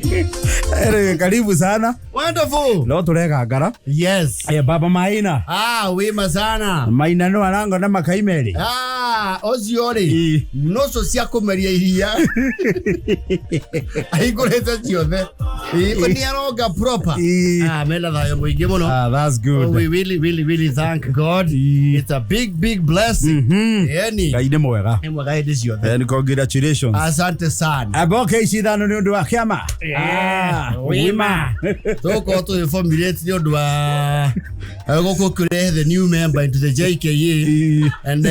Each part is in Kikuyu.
Anyway, karibu sana. Wonderful. No turegangara. Yes. Eh, baba Maina. Ah, wima sana. Maina no arango na makaimeri. Ah, ũcio rĩ Ĩ. nũcũ cia kũmeria iria ahingũrĩte ciothe. Ĩ, nĩ aronga proper. Ĩ. Ah, mena thayũ mũingĩ mũno. Ah, that's good. Oh, we really, really, really thank God. Ĩ. It's a big, big blessing. Ĩni. Ngai nĩ mwega. Nĩ mwega hĩndĩ ciothe. And congratulations. Asante sana. Aboke ici ithano nĩ ũndũ wa kĩama. Ah, wima. Tũgũkorwo tũgĩformulate nĩ ũndũ wa gũkũ kũrehe the new member into the JKA. Ĩ. And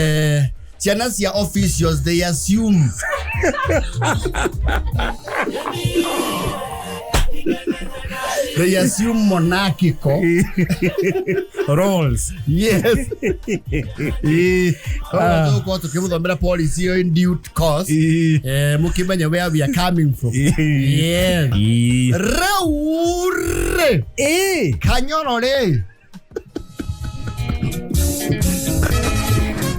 ciana cia officials they assume they assume monarchical. Rolls. Yes. Ĩ. Koguo tũgũkorwo tũkĩmũthomera policy ĩyo in due course. Ĩ. Mũkĩmenye where we are coming from. Ĩ. Yes. Ĩ. Rĩu rĩ Ĩ. Kanyoro rĩ.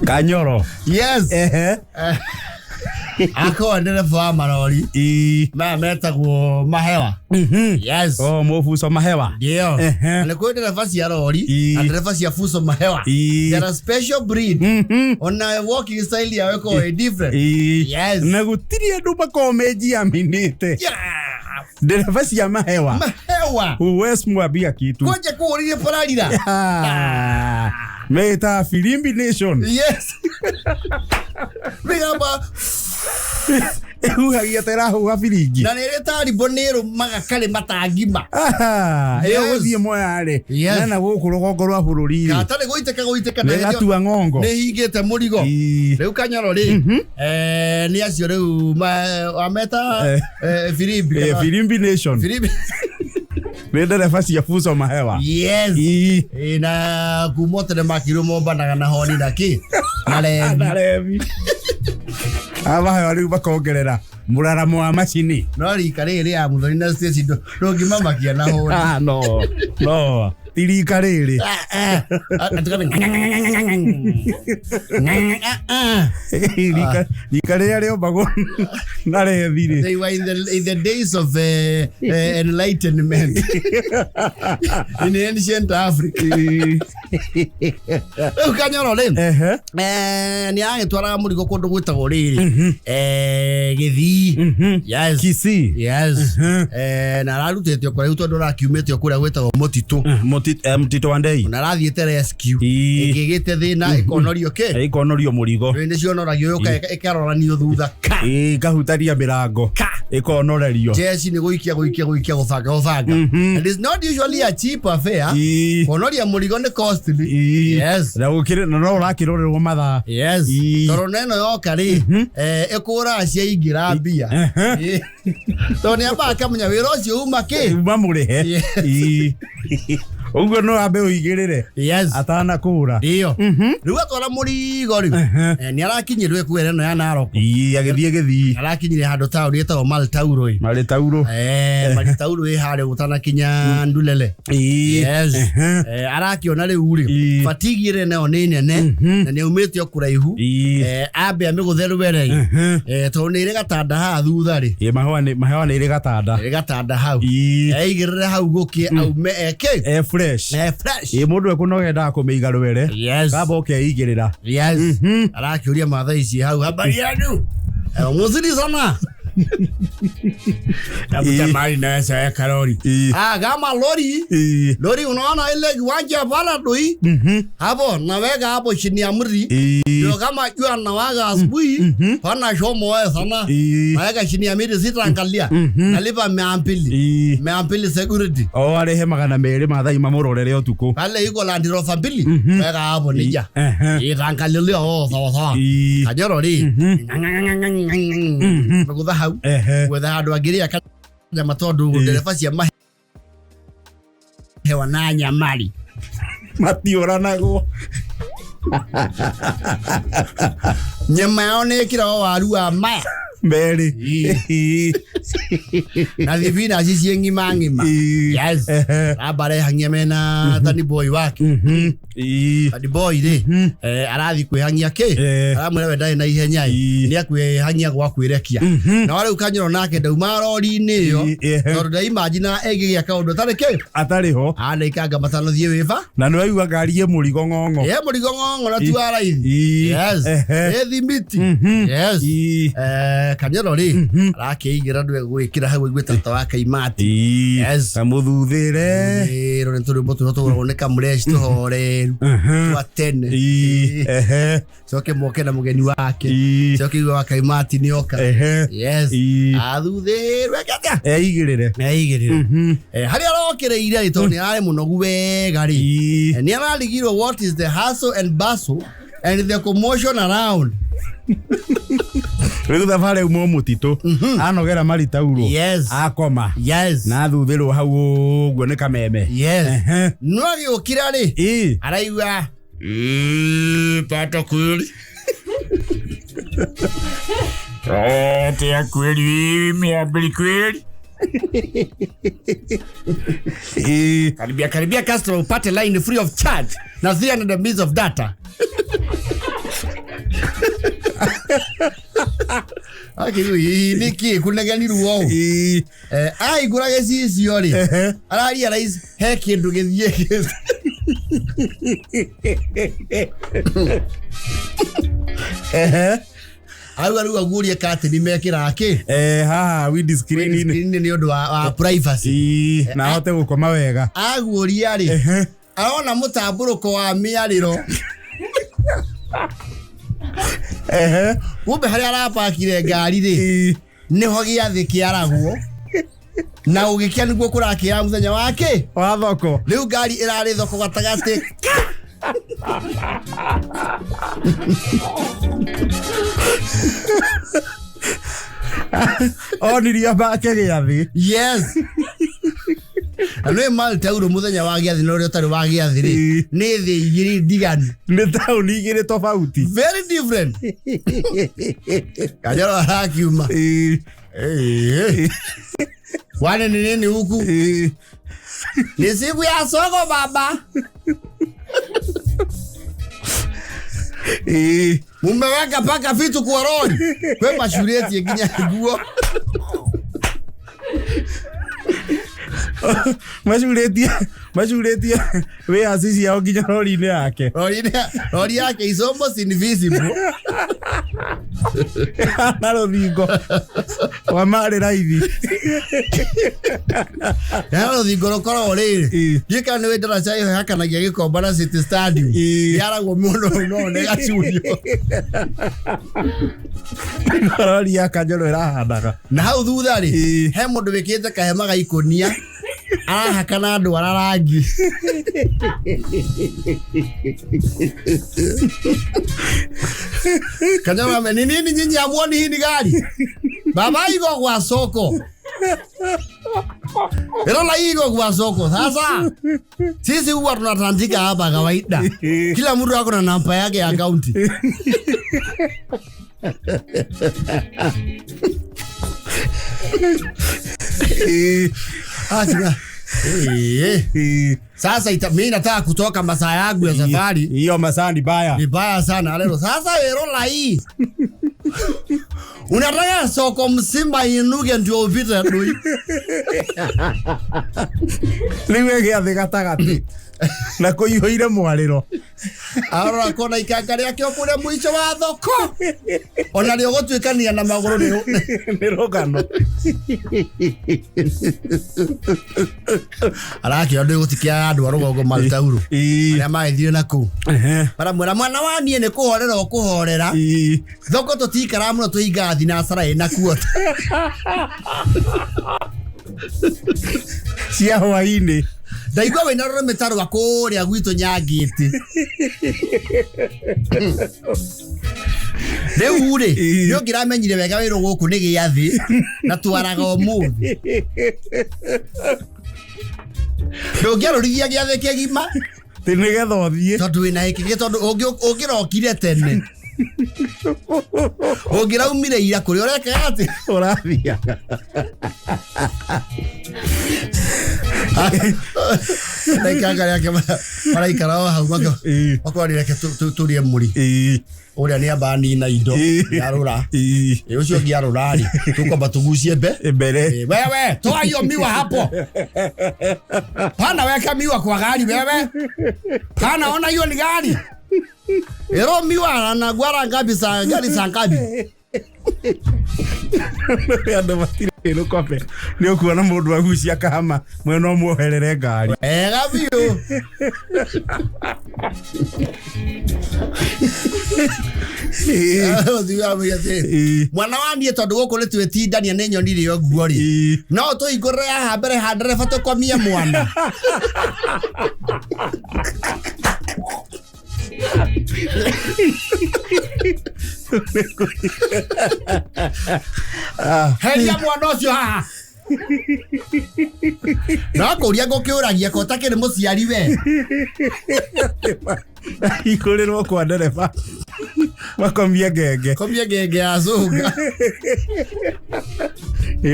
Kanyoro. Yes. Ehe. Akorwo ndereba wa marori Ĩ. maya metagwo mahewa. Yes. Oh, mũbuco mahewa. Ndio. Ehe. Na nĩ kũrĩ ndereba cia rori Ĩ. na ndereba cia fuso mahewa. Ĩ. They are a special breed. Ona walking style yao ĩkoragwo ĩ different. Ĩ. Yes. Na gũtirĩ andũ makoragwo mejiaminĩte. Yeah. Ndereba cia mahewa. Mahewa. Huwezi mwambia kitu. Koje kũũrire pararira. Ah. Meta Filimbi Nation. Yes. Mĩgamba Ĩhuhagia ta ĩrahuha biringi. na nĩ ĩrĩ tarimbo nĩ ĩrũmaga karĩ matangima. Ah, ĩyo Yes. gũthiĩ Mwea-rĩ. Yes. Nena gũkũ rũgongo rwa bũrũri-rĩ. Gatarĩ gũitĩka gũitĩka na Nĩ hĩndĩ ĩyo gatua ng'ongo. nĩ hingĩte mũrigo. Ĩ. Rĩu Kanyoro rĩ nĩ acio rĩu ameta Eh. firimbi Eh, kana- Filimbi Nation. firimbi. Nĩ ndereba cia fuso mahewa. Yes. Ĩ. Ĩ, na kuma o tene makirwo mombanaga na honi na kĩ na rebi. Na rebi. Aya mahewa rĩu makongerera mũraramo wa macini. No rika rĩrĩ rĩa Muthoni na Stacy ndũngĩmamakia na honi. Ah, no. No. Ti rika rĩrĩ. Rika rika rĩrĩa rĩombagwo na rethi-rĩ. They were in the days of enlightenment in ancient Africa. Ĩ. Rĩu Kanyoro rĩ Ehe. nĩ agĩtwaraga mũrigo kũndũ gwĩtagwo rĩrĩ Gĩthii. Yes. Kisii. Yes. Na ararutĩte o kũraihu tondũ arakiumĩte o kũrĩa gwĩtagwo mũtitũ Mũtitũ wa Ndei. na arathiĩte rescue Ĩ. ĩngĩgĩte thĩna ĩkonorio kĩ Ĩkonorio mũrigo. nĩ cionoragio yũka ĩkaroranio thutha ka Ĩ, ĩkahutaria mĩrango. Ka. Ĩkonorerio. jeshi nĩ gũikia gũikia gũikia gũbanga gũbanga and it's not usually a cheap affair Ĩ. kuonoria mũrigo nĩ costly. Ĩ. Yes. Na gũkĩrĩ na no ũrakĩrorerwo mathaa. Yes. Ĩ. Tondũ na ĩno yoka rĩ ĩkũraga ciaingĩra mbia. Ehe. Ĩ. Tondũ nĩ ambaga akamenya wĩra ũcio uma kĩ. Uma mũrĩhe. Yes. Ĩ. Ũguo no ambe ũigĩrĩre Yes. atanakũra. Ndio. Rĩu atwara mũrigo rĩu nĩ arakinyirwo ĩkuĩra ĩno ya Narok. Ĩ, agĩthiĩ Gĩthii. Arakinyire handũ taũni ĩtagwo Maltauro ĩ. Marĩ tauro. Maltauro ĩ harĩa ũtanakinya Ndulele. Ĩ. Yes. Ehe. Arakĩona rĩu rĩ Ĩ. fatigue ĩrĩa nayo nĩ nene na nĩ aumĩte o kũraihu. Ĩ. Ambe amĩgũthe rwere Ehe. tondũ nĩ ĩrĩ gatanda haha thutha rĩ. Ĩ, mahũa nĩ mahewa nĩ ĩrĩ gatanda. Ĩrĩ gatanda hau. Ĩ. Eigĩrĩre hau gũkĩ aume eke. E fresh. Fresh. Ĩ, mũndũ ekũnoga endaga kũmĩiga rwere. Yes. Kamba ũkeigĩrĩra. Yes. Arakĩũria mathaa ici hau habari yenu. Muzuri sana. Tafuta Ĩ. mahali naweza weka lori. Ĩ. Ah, kama lori. Ĩ. Lori unaona ile kiwanja pala doi. Hapo naweka hapo chini ya mti. Ĩ. Ndio kama jua nawaga asubuhi pana shomo wewe sana. Ĩ. Naweka chini ya miti sitaangalia. Nalipa 200. Ĩ. 200 security. O arĩhe 200 ma thaa mamũrorere ũtukũ. Pale iko Land Rover 2. Weka hapo nija. Ehe. Itaangalilia oh sawa sawa. Ĩ. Kanyoro rĩ. Megũtha hau. Ehe. Gwetha handũ angĩrĩa kanyama tondũ ndereba cia mahewa na nyamari. Matiũranagwo. Nyama yao nĩ ĩkĩragwo waru wa maya. Merĩ. Na thibinaci ciĩ ng'ima ng'ima. Yes. Amba arehang'ia mena tani boy wake. Tani boy rĩ, arathi kwĩhang'ia kĩ, aramwĩra we ndarĩ na ihenya ĩ, nĩ akwĩhang'ia gwa kwĩrekia. Na rĩu Kanyoro nake ndauma rori-inĩ ĩyo, tondũ ndaimagina ĩngĩgĩa kaũndũ atarĩ kĩ, Atarĩ ho. anaikanga matano thiĩ wĩba. Na nĩ waigua ngari ĩ mũrigo ng'ong'o. Ye mũrigo ng'ong'o na ti wa raithi. Yes. Ĩ thimiti. Yes. Kanyoro rĩ, arakĩigĩra ndũ egwĩkĩra hau aigue tata wa Kaimati. Yes. Kamũthuthĩre. Ĩro nĩ tũrwĩmbo tũrĩa tũgũragwo nĩ Kamresh tũhoreru twa tene. Coke moke na mũgeni wake. Coke igue wa Kaimati nĩ oka. Yes. Athuthĩrwo eke atĩa? Eigĩrĩre. Eigĩrĩre. Harĩa arokereire rĩ, tondũ nĩ ararĩ mũnogu wega rĩ, nĩ ararigirwo what is the hustle and bustle and the commotion around. Rĩu thabarĩ auma mũtitũ, anogera maritaurwo. Yes. Akoma. Yes. Na athuthĩrwo hau ũguo nĩ kameme. Yes. No agĩũkĩra rĩ, araigua pata kweli. Tia kweli, mia mbili kweli. Karibia karibia customer upate line free of charge na 300 MB of data. Akiru niki kuneganirwo ũũ. Aigura gĩcicio rĩ, ararealize he kĩndũ gĩthiĩ. Auga rĩu aguũrie katĩni mekĩraga kĩ? Haha windscreen-inĩ. Screen nĩ ũndũ wa privacy. Na ahote gũkoma wega. Aguũria rĩ, arona mũtambũrũko wa mĩarĩro. Kumbe harĩa arapakire ngari rĩ, nĩho gĩathĩ kĩaragwo. Na ũgĩkĩa nĩguo kũrakĩra mũthenya wa kĩ? Wa thoko. Rĩu ngari ĩrarĩ thoko gatagatĩ. Onirie make gĩathĩ. Yes. Na nĩ Maltauro mũthenya wa gĩathĩ na ũrĩa ũtarĩ wa gĩathĩ rĩ, nĩ thĩ igĩrĩ ndiganu. Nĩ taũni igĩrĩ tofauti. Very different. Kanyoro arakiuma. Wane ni nini huku? Ni siku ya soko baba. Mumeweka paka vitu kwa roli. Kwe mashureti nginya nguo. Macurĩtie wĩaci ciao nginya rori-inĩ yake. Rori yake is almost invisible. Na rũthingo wa marĩ raithi. Na rũthingo rũkoragwo rĩrĩ, ndiũĩ kana nĩ wĩ ndaraca ĩyo ĩhakanagia Gĩkomba na City Stadium. Yaragwo mũno no nĩ gacurio. Rori ya Kanyoro ĩrahanaga. Na hau thutha rĩ, he mũndũ wĩkĩrĩte kahema ga ikũnia arahaka na ndwara rangi. Kanyoro ame, ni nini nyinyi hamuoni hii ni gari? Baba iko kwa soko. Erola iko kwa soko. Sasa sisi huwa tunatandika hapa kawaida. Kila mtu ako na namba yake ya akaunti. Sasa mimi nataka kutoka masaa yangu ya safari. Hiyo masaa ni baya. Ni baya sana leo. Sasa erola hii. Unataka soko msimba inuke ndio upite adui. Rĩu gĩathĩ gatagatĩ. Na kũiyũire mwarĩro. Arora kona ikanga rĩake o kũrĩa mũico wa thoko. Ona rĩo gũtuĩkania na magũrũ nĩ rũgano. Arakĩona ndĩ gũtikia andũ a rũgongo Maltauro. Arĩa magĩthiĩ na kũu. Maramwĩra mwana wa niĩ nĩ kũhorera ũkũhorera. Thoko tũtikaraga mũno tũhingaga thinacara ĩna kuota. Cia hwaĩ-inĩ. Ndaigua wĩna rũrĩmĩ ta rwa kũrĩa gwitũ Nyangĩti. Rĩu rĩ, nĩ ũngĩramenyire wega wĩrwo gũkũ nĩ gĩathĩ na twaraga ũmũthĩ. Ndũngĩarũrigia gĩathĩ kĩgima. Tĩ nĩgetha ũthiĩ. Tondũ wĩna gĩkĩ gĩ tondũ ũngĩrokire tene. Ũngĩraumire ira kũrĩa ũreka atĩ Ũrathiaga. Na ikanga rĩake maraikara o hau makorani reke tũrĩe mũri. Ũrĩa nĩ amba nina indo nĩarũra. Ũcio ũngĩ arũra rĩ tũkwamba tũgucie mbere. Wewe toa hiyo miwa hapo. Pana weka miwa kwa gari wewe. Pana ona hiyo ni gari. Ero miwa anagwara ngapi saa gari saa ngapi? Andũ matirĩ rũkobe nĩ ũkuona mũndũ agucia kahama mwena ũmuoherere ngari. Wega biũ. Mwana wa niĩ tondũ gũkũ nĩ twĩtindania nĩ nyonire ũguo rĩ no tũhingũrĩre haha mbere ha ndereba tũkomie mwana. Heria mwana ũcio haha. No kũria ngũkĩũragia ko ũtakĩrĩ mũciari we. Hingũrĩrwo kwa ndereba makomie ngenge. Komie ngenge ya cũnga.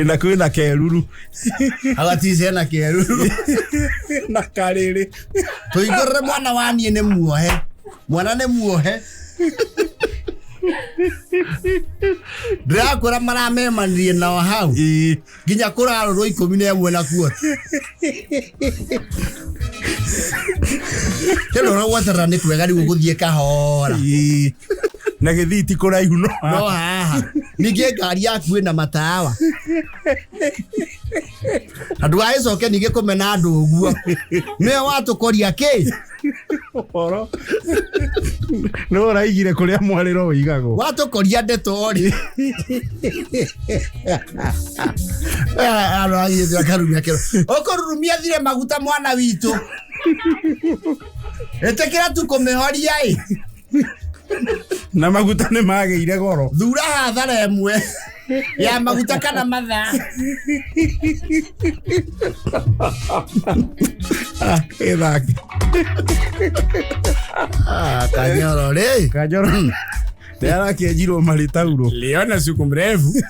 Na kwĩna keruru. Agatice na keruru. Na karĩrĩ. Tũhingũrĩre mwana wa niĩ nĩ muohe. Mwana nĩ muohe. Ndĩrakwĩra maramemanirie nao hau nginya kũrarũrwo 11 na kuota. Kĩndũ ũragwatarĩra nĩ kwega rĩu ũgũthiĩ kahora. Na gĩthii ti kũraihu no haha. Ningĩ ngari yaku ĩna matawa. Na ndũgagĩcoke ningĩ kũmena andũ ũguo. Nĩwe watũkoria kĩ? Ũhoro. Nĩ ũraigire kũrĩa mwarĩro ũigagwo. Watũkoria ndeto rĩ. Aragithia akarumia kĩro. Ũkũrurumia thire maguta mwana witũ. Ĩtĩkĩra tu kũmĩhoria ĩ. Na maguta nĩ magĩire goro. Thura hathara ĩmwe ya maguta kana mathaa. Ĩthaki. Kanyoro rĩ. Kanyoro. Nĩarakĩenjirwo marĩ tauro. Liona siku mrefu.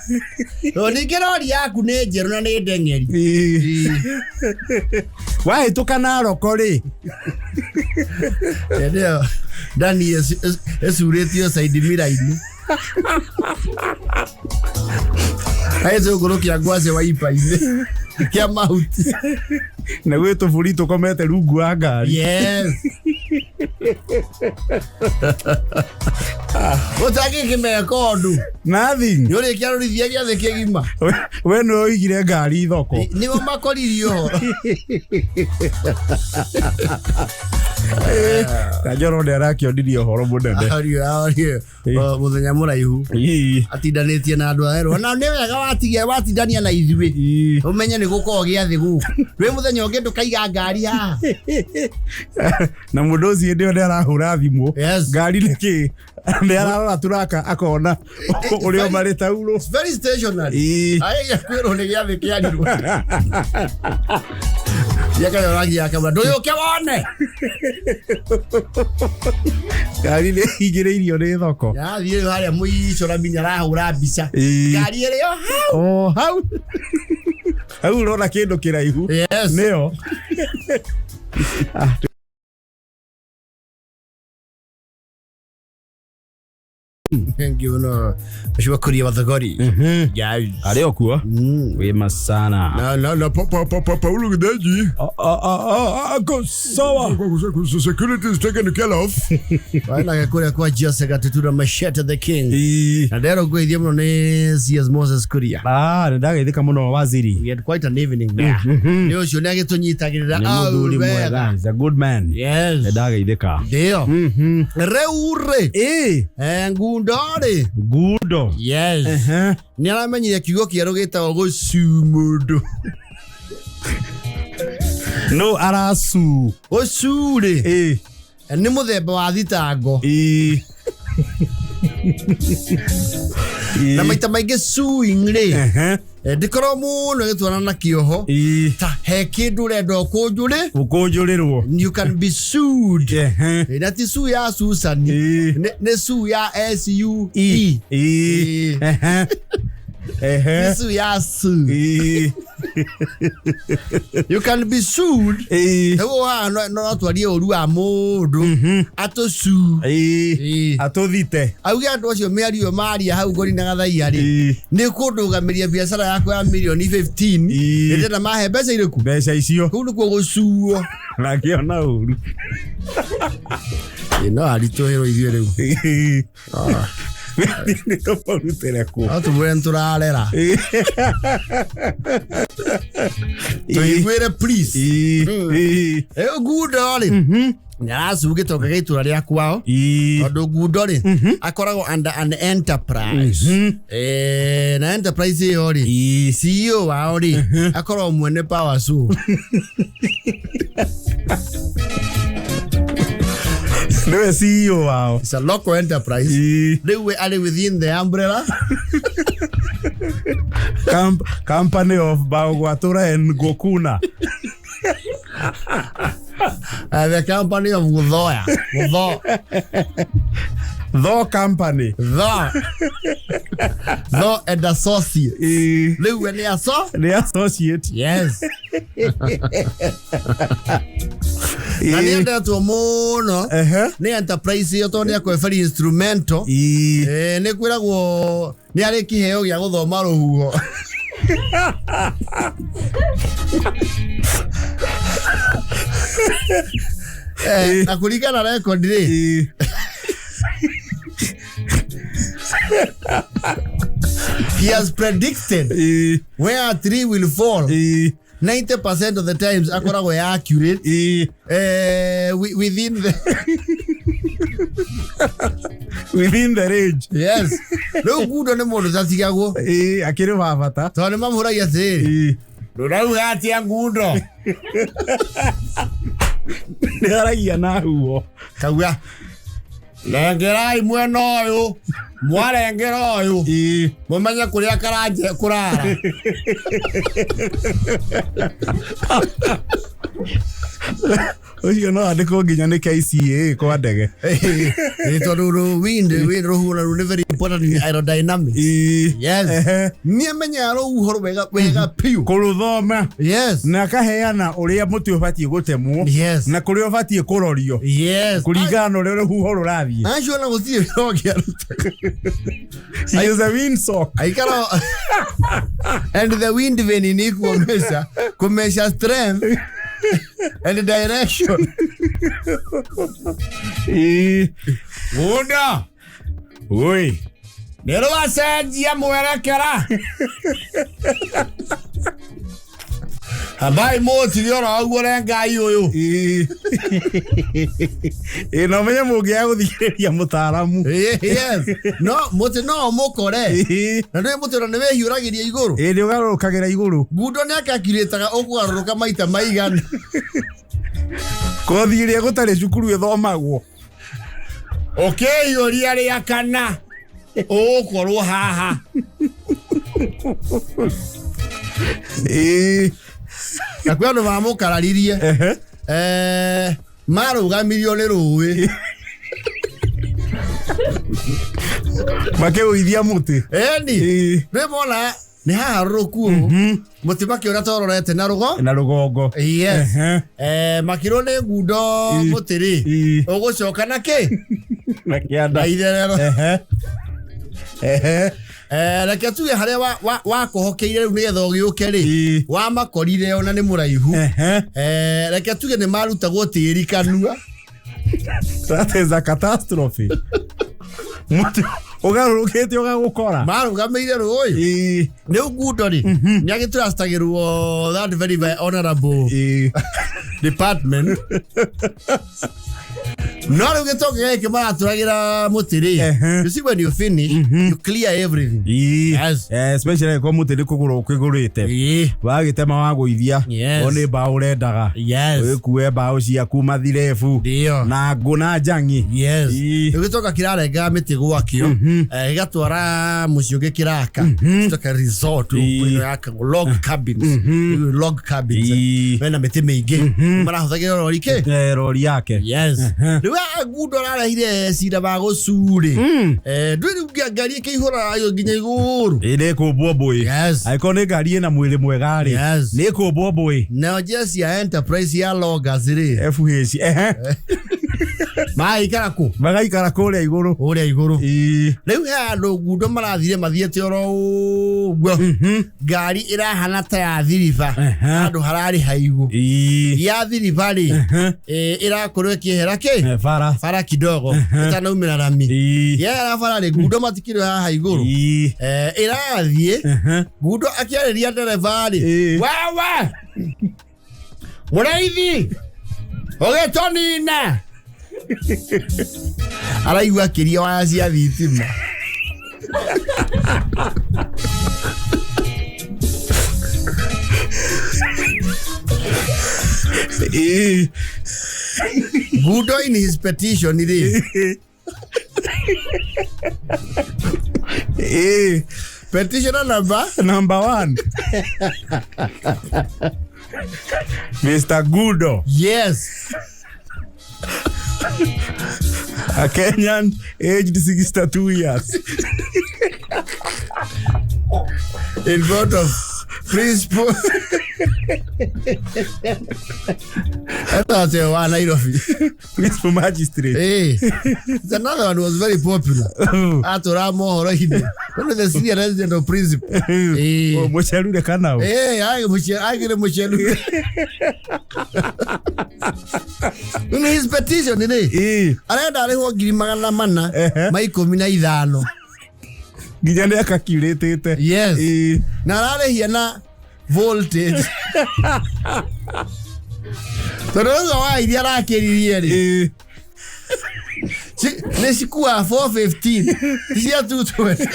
Ningĩ rori yaku nĩ njerũ na nĩ ndeng'eri. Wahĩtũka Naroko rĩ. Hĩndĩ ĩyo Dani ĩcurĩtio side mirror-inĩ. Agĩcũngũrũ kĩa ngwacĩ waipa-inĩ kĩa mahuti. Na gwĩ tũbũri tũkomete rungu wa ngari. Yes. Ũtangĩkĩmeka ũndũ. Nothing. Nĩ ũrĩkia rũrithia gĩathĩ kĩgima. We nĩwe ũigire ngari thoko. Nĩo makoririe ũhoro. Kajoro nĩ arakĩonirie ũhoro mũnene. Mũthenya mũraihu. Atindanĩtie na andũ a erũ. Na nĩ wega watigia watindania na ithuĩ. Ũmenye nĩ gũkorwo gĩathĩ gũkũ. Rwĩ mũthenya ũngĩ ndũkaiga ngari haha. Na mũndũ ũcio hĩndĩ ĩyo nĩ arahũra thimũ. Ngari nĩ kĩ? Nĩ ararora turaka akona ũrĩa marĩ tauro. It's very stationary. Agĩkia kwĩrwo nĩ gĩathĩ kĩarirwo. Yakayoragia akauga ndũyũke wone. Ngari nĩ ĩingĩrĩirio nĩ thoko. Yathiĩ harĩa mũico na minya arahũra mbica. Ngari ĩrĩ o hau. O hau. Hau ũrona kĩndũ kĩraihu. Yes. Nĩyo. Thank you no. Mheshimiwa Kuria wa Thogori. Yes. Arĩ o kuo. Wema sana. Na Paulo Githenji. Ako sawa. Security is taken care of. Waendaga kũrĩa kwa Jose Gatutura Machete the King. Na ndero ngũithie mũno nĩ CS Moses Kuria. Nĩ ndageithĩka mũno waziri. We had quite an evening there. Nĩ ũcio nĩ agĩtũnyitagĩrĩra. Nĩ mũthuri mwega. He's a good man. Yes. Nĩ ndageithĩka. Ndio. Rĩu rĩ. Ngundo rĩ. Ngundo. Yes. Nĩ aramenyire kiugo kĩerũ gĩtagwo gũcu mũndũ. No aracu. Gũcu rĩ. Nĩ mũthemba wa thitango. Na maita maingĩ suing rĩ. Ndĩkorwo mũno ĩgĩtwarana na kĩoho Ĩĩ. ta he kĩndũ ũrenda ũkũnjũrĩ Gũkũnjũrĩrwo. you can be sued. Ehe. Na ti sue ya Susan, Ĩĩ. nĩ sue ya S U E. Ĩĩ. Ĩĩ. Ehe. Ehe. Nĩ sue ya sue. Ĩĩ. You can be sued. Ĩĩ. Nĩguo haha no twarie ũru wa mũndũ atũcu. Ĩĩ. Ĩĩ. Atũthite. Auge andũ acio mĩario maria hau ngori na gathaiya rĩ, Ĩĩ. nĩ kũndũgamĩria biacara yakwa ya mirioni 15. Ĩĩ. Ndĩrenda mahe mbeca irĩkũ? Mbeca icio. Kũu nĩkuo gũcuo. Na ngĩona ũru. No aritũhĩrwo ithuĩ rĩu. Ĩĩ. Nĩ tũmarutĩre kũ? No tũmwĩre nĩtũrarera. Tũiguĩre please. Ĩĩ. Ĩĩ. Ĩyo ngundo rĩ, nĩaracu gĩtonga gĩa itũra rĩa kwao. Ĩĩ. Tondũ ngundo rĩ, akoragwo under an enterprise. Na enterprise ĩyo rĩ, Ĩĩ. CEO wao rĩ, akoragwo mwene power show. Nĩwe CEO wao. It's a local enterprise. Ĩĩ. Rĩu we arĩ within the umbrella. Company of Baogwatura and Gokuna. The company of Guthoya. Gutho. The company. Tho. Tho and associate. Ĩĩ. Rĩu we nĩ aso? Nĩ associate. Yes. Na nĩ endetwo mũno Ehe. nĩ enterprise ĩyo tondũ nĩ akoragwo very instrumental. Ĩĩ. Nĩ kwĩragwo nĩ arĩ kĩheo gĩa gũthoma rũhuho. Na kũringana na record rĩ, Ĩĩ. he has predicted Ĩĩ. where a tree will fall. Ĩĩ. 90% of the times akoragwo ya accurate. Ĩĩ. Within the Within the range. Yes. Rĩu ngundo nĩ mũndũ tatigagwo. Ĩĩ, akĩrĩ wa bata. Tondũ nĩ mamũragia atĩrĩrĩ, Ĩĩ. ndũrauga atĩa ngundo? Nĩ aragia na huo. Kauga rengerai mwena ũyũ, mwarengera ũyũ, Ĩĩ. mũmenye kũrĩa karanje kũrara. Ũcio no andĩkwo nginya nĩ KCAA kwa ndege. Ĩĩ, tondũ wind rũhuho naruo nĩ very important in aerodynamics. Ĩĩ. Yes. Ehe. Nĩ amenyaga rũhuho wega wega piũ. Kũrũthoma. Yes. Na akaheana ũrĩa mũtĩ ũbatiĩ gũtemwo. Yes. Na kũrĩa ũbatiĩ kũrorio. Yes. Kũringana na ũrĩa rũhuho rũrathiĩ. Acio ona gũtirĩ wĩra ũngĩ arutaga. She is a windsock. Aikara and the wind vane ni kuomesha kumesha strength and direction. Ĩĩ. Ngunda Oi. nĩ rwacenjia mwerekera. Ambai mũtige oro ũguo rengai ũyũ. Ĩĩ. Ĩĩ, na ũmenye mũngĩaga gũthikĩrĩria mũtaaramu. Yes. No mũtĩ no ũmũkore. Ĩĩ. Na ndũĩ mũtĩ ona nĩ wĩhiũragĩria igũrũ. Ĩĩ, nĩ ũgarũrũkagĩra igũrũ. Ngundo nĩ akakiurĩtaga ũkũgarũrũka maita maigana. Kothi ĩrĩa gũtarĩ cukuru ĩthomagwo. Ũkĩiyũria rĩa kana ũgũkorwo haha. Ĩĩ. Na kwĩ andũ mamũkararirie. Ehe. Marũgamirio nĩ rũĩ. Makĩgũithia mũtĩ. Ĩni. Ĩĩ. Rĩ mona nĩ haharũrũku ũũ. Mũtĩ makĩũra tororete na rũgo. Na rũgongo. Yes. Ehe. Makĩrwo nĩ ngundo Ĩĩ. mũtĩ rĩ. Ĩĩ. Ũgũcoka na kĩ? Na Na kĩanda. itherero. Ehe. Ehe. Reke tuge harĩa wakũhokeire rĩu nĩgetha ũgĩũke rĩ. Ĩĩ. Wamakorire ona nĩ mũraihu. Ehe. Reke tuge nĩ marutagwo tĩri kanua. That is a catastrophe. Mũtĩ ũgarũrũkĩte ũgagũkora. Marũgamĩire rũĩ. Ĩĩ. Rĩu ngundo rĩ, nĩ agĩtrustagĩrwo that very very honorable Ĩĩ. department. No rĩu gĩtonga gĩkĩ maratũragĩra mũtĩ rĩ, Ehe. you see, when you finish, you clear everything. Ii. Yes. Especially ko mũtĩ nĩ kũgũrũ ũkĩgũrĩte. Ĩĩ. Wagĩtema wagũithia. Yes. O nĩ mbaũ ũrendaga. Yes. Ũgĩkue mbaũ ciaku mathirebu. Ndio. Na ngũ na njangi. Yes. Ii. Rĩu gĩtonga kĩrarenga mĩtĩ gwakĩo, gĩgatwara mũciĩ ũngĩ kĩraka. Gĩtoka resort Ii. ĩno yakagwo log cabins. Rĩu log cabins. Ii. Mena mĩtĩ mĩingĩ. Marahũthagĩra rori kĩ? Rori yake. Yes. Rĩu ngundo ararehire cira wa gũcurĩ. Ndũĩ rĩu ngari ĩkĩihũra yo nginya igũrũ. Ĩ nĩ kũmbwo mbũĩ. Yes. Angĩkorwo nĩ ngari ĩna mwĩrĩ mwega rĩ. Yes. Nĩ kũmbwo mbũĩ. Nayo jesi ya Enterprise ya Loggers rĩ, FH. Ehe. magaikara kũ? Magaikara kũrĩa igũrũ. Kũrĩa igũrũ. Ii. Rĩu he andũ ngundo marathire mathiĩte oro ũguo, ngari ĩrahana ta ya thiriba, Ehe. handũ hararĩ haigũ. Ii. Ya thiriba rĩ, Ehe. ĩrakorwo ĩkĩehera kĩ? Bara. Bara kidogo ĩtanaumĩra rami. Ii. Yehera bara rĩ, ngundo matikĩrĩ haha igũrũ. Ii. Ĩrathiĩ Ehe. ngundo akĩarĩria ndereba rĩ, Ĩĩ. wewe mũraithi ũgĩtũnina, araigua akĩria waya cia thitima. Ii. Gudo in his petition rĩ, Ii. petitioner number Number 1. Mr. Gudo, yes, a Kenyan aged 62 years. In front of principal Etwa wa Nairobi. Principal magistrate. Eh, it's another one was very popular. Atũraga mohoro-inĩ. One of the senior resident of principal. Eh. Oh, mũcerure kana ũ? Eh, agire mũcerure. In his petition rĩ, Ii. arenda arĩhwo ngiri magana mana Ehe. ma 15. Nginya nĩ akakirĩtĩte. Yes. Ii. Na ararĩhia na voltage. Tondũ rĩu wa iria arakĩririe rĩ, Ii. Nĩ cikuaga 415 ti cia 220.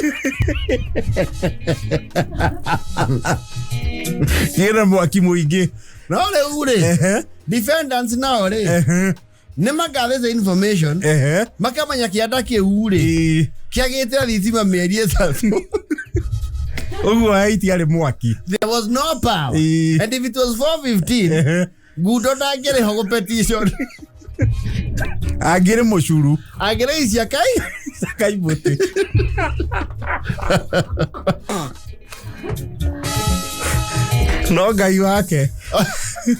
Kĩna mwaki mũingĩ. No rĩu rĩ, Ehe. defendants nao rĩ, Ehe. nĩ magathĩte information, Ehe. makamenya kĩanda kĩu rĩ Ii. kĩagĩte thitima mĩeri 3. Ũguo itiarĩ mwaki. There was no power. Ii. And if it was 415, Ehe. ngundo ndangĩrĩho gũ petition. Angĩrĩ mũcuru. Angĩrĩicia kai. Kaimũtĩ. No Ngai wake.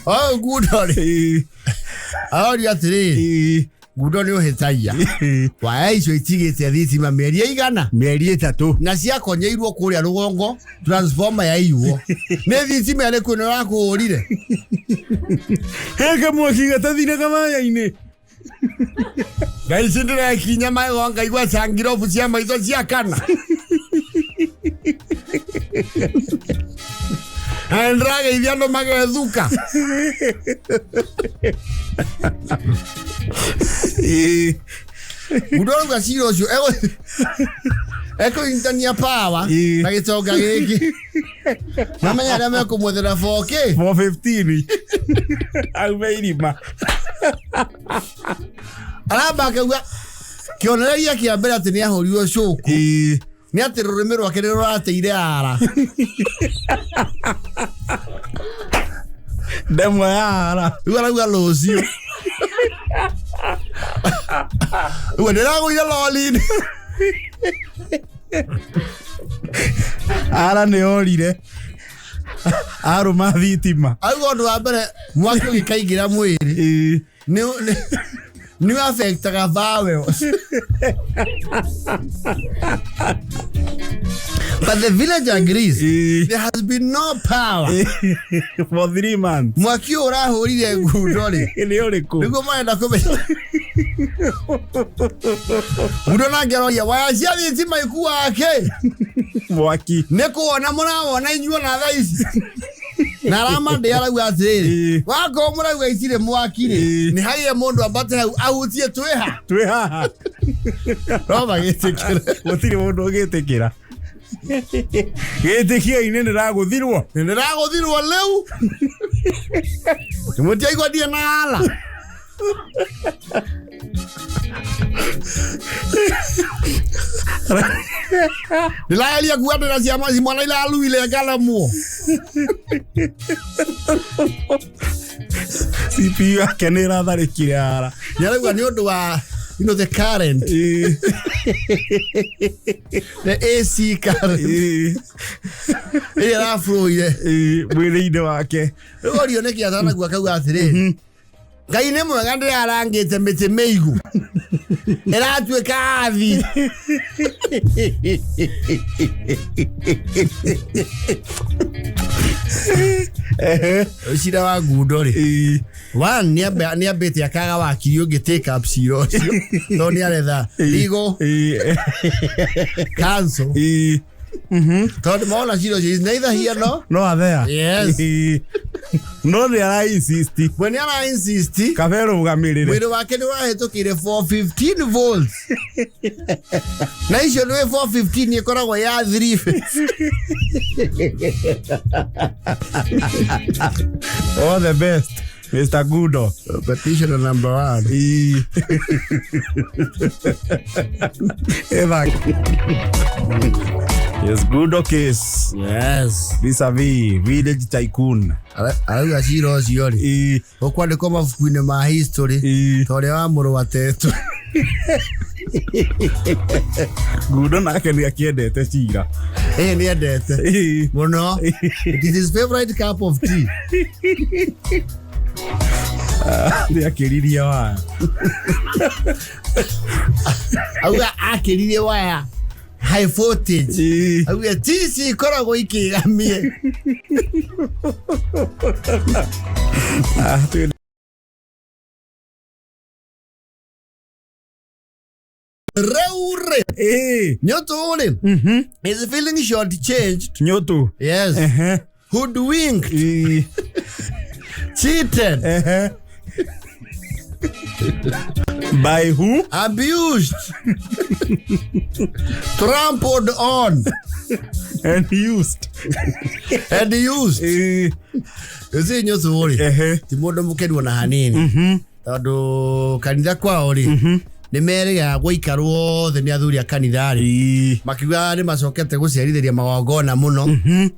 O ngundo rĩ, Ii. aroria atĩrĩrĩ, Ii. ngundo nĩ ũhĩtagia, waya icio itigĩte thitima mĩeri ĩigana? Mĩeri 3. Na ciakonyeirwo kũrĩa rũgongo, transformer yaiywo, nĩ thitima ĩrĩkũ ĩno ĩrakũhũrire? He kamwaki gatathiraga maya-inĩ. Ngai ici ndĩrekinya magego ngaigua cangirobu cia maitho ciakana, na nĩndĩrageithia andũ magethuka. Ii. Mũndũ arauga cira ũcio ekũnyitania power Ĩĩ. na gĩtonga gĩkĩ, mamenya arĩa mekũmwethera 4K. 415 aume irima. Aramba akauga kĩonereria kĩa mbere atĩ nĩ ahũrirwo cũkũ Ii. nĩ atĩ rũrĩmĩ rwake nĩ rũrateire ara. Ndemwa ya ara. Rĩu arauga rũciũ rĩu ndĩragũire lori-inĩ. Ara nĩ orire arũma thitima. Auga ũndũ wa mbere mwaki ũgĩkaingĩra mwĩrĩ Ii. nĩ affectaga vowels. But the village agrees Ii. there has been no power. For 3 months. Mwaki ũyũ ũrahũrire ngundo rĩ, Nĩ ũrĩkũ? nĩguo marenda kũmenya. Ngundo nake aroria waya cia thitima ikuaga kĩ? Mwaki. Nĩ kuona mũrawona inyuo na thaa ici. Na aramandĩ arauga atĩrĩrĩ, wakorwo mũrauga itirĩ mwaki rĩ, nĩ hagĩe mũndũ ambate hau ahutie twĩha. Twĩ haha. No magĩtĩkĩra. Gũtirĩ mũndũ ũgĩtĩkĩra. Gĩtĩkio-inĩ nĩragũthirwo. Nĩragũthirwo rĩu. Mũtiaigua ndirĩ na ala. Ndĩrageria kuga ndĩna ciama mwana iraruire ngaramwo. CPU yake nĩ ĩratharĩkire ara. Nĩarauga nĩ ũndũ wa you know the current, the AC current ĩrĩa ĩraflowire Mwĩrĩ-inĩ wake. Rĩu orio nĩkĩ atanagua akauga atĩrĩrĩ, Ngai nĩ mwega ndĩrarangĩte mĩtĩ mĩigũ ĩratuĩka athi. Cira wa ngundo rĩ, one nĩambĩte akaga wakiri ũngĩ take up cira ũcio tondũ nĩaretha legal counsel, tondũ mona cira ũcio is neither here nor No athea. Yes. No nĩ ara insist. We nĩ ara insist. Kabe rũgamĩrĩre. Mwĩrĩ wake nĩ ũrahĩtũkĩire 415 volts, na icio nĩ 415 ĩkoragwo ya 3 phase. All the best, Mr. Gudo. Petitioner number one. Eva. Yes, Gudo case. Yes. Vis-a-vis Village Tycoon. Arauga cira ũcio rĩ, ũkwandĩkwo mabuku-inĩ ma history ta ũrĩa wa mũrũ wa Tetu. Gudo nake nĩ akĩendete cira. Ĩĩ, nĩ endete mũno. It is his favorite cup of tea. Nĩ akĩririe waya. Auga akĩririe waya high voltage. Auga tici ikoragwo ikĩgamie. Ah, Rĩu rĩ, Nyotu rĩ is feeling short changed. Nyotu. Yes. Hoodwinked, cheated, By who? Abused, trampled on And used. And used. You see, Nyotu rĩ ti mũndũ mũkenu ona hanini, tondũ kanitha kwao rĩ, nĩ merĩgaga gũikarwo othe nĩ athuri a kanitha rĩ, makiuga nĩ macokete gũcerithĩria magongona mũno.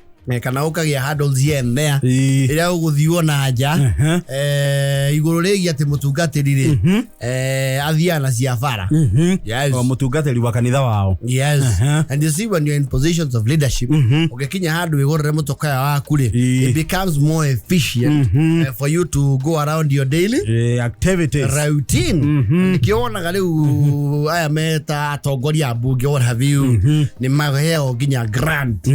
Kana ũkagĩa hurdles here and there ĩrĩa ũgũthiwo na nja igũrũ rĩgiĩ atĩ mũtungatĩri rĩ, athiaga na cia bara. Yes. O mũtungatĩri wa kanitha wao. Yes. And you see, when you're in positions of leadership, ũngĩkinya handũ wĩgũrĩre mũtokaya waku rĩ, it becomes more efficient for you to go around your daily Activities. Routine. Nĩkĩo wonaga rĩu aya meta atongoria a mbunge, what have you, nĩ maheo nginya grant.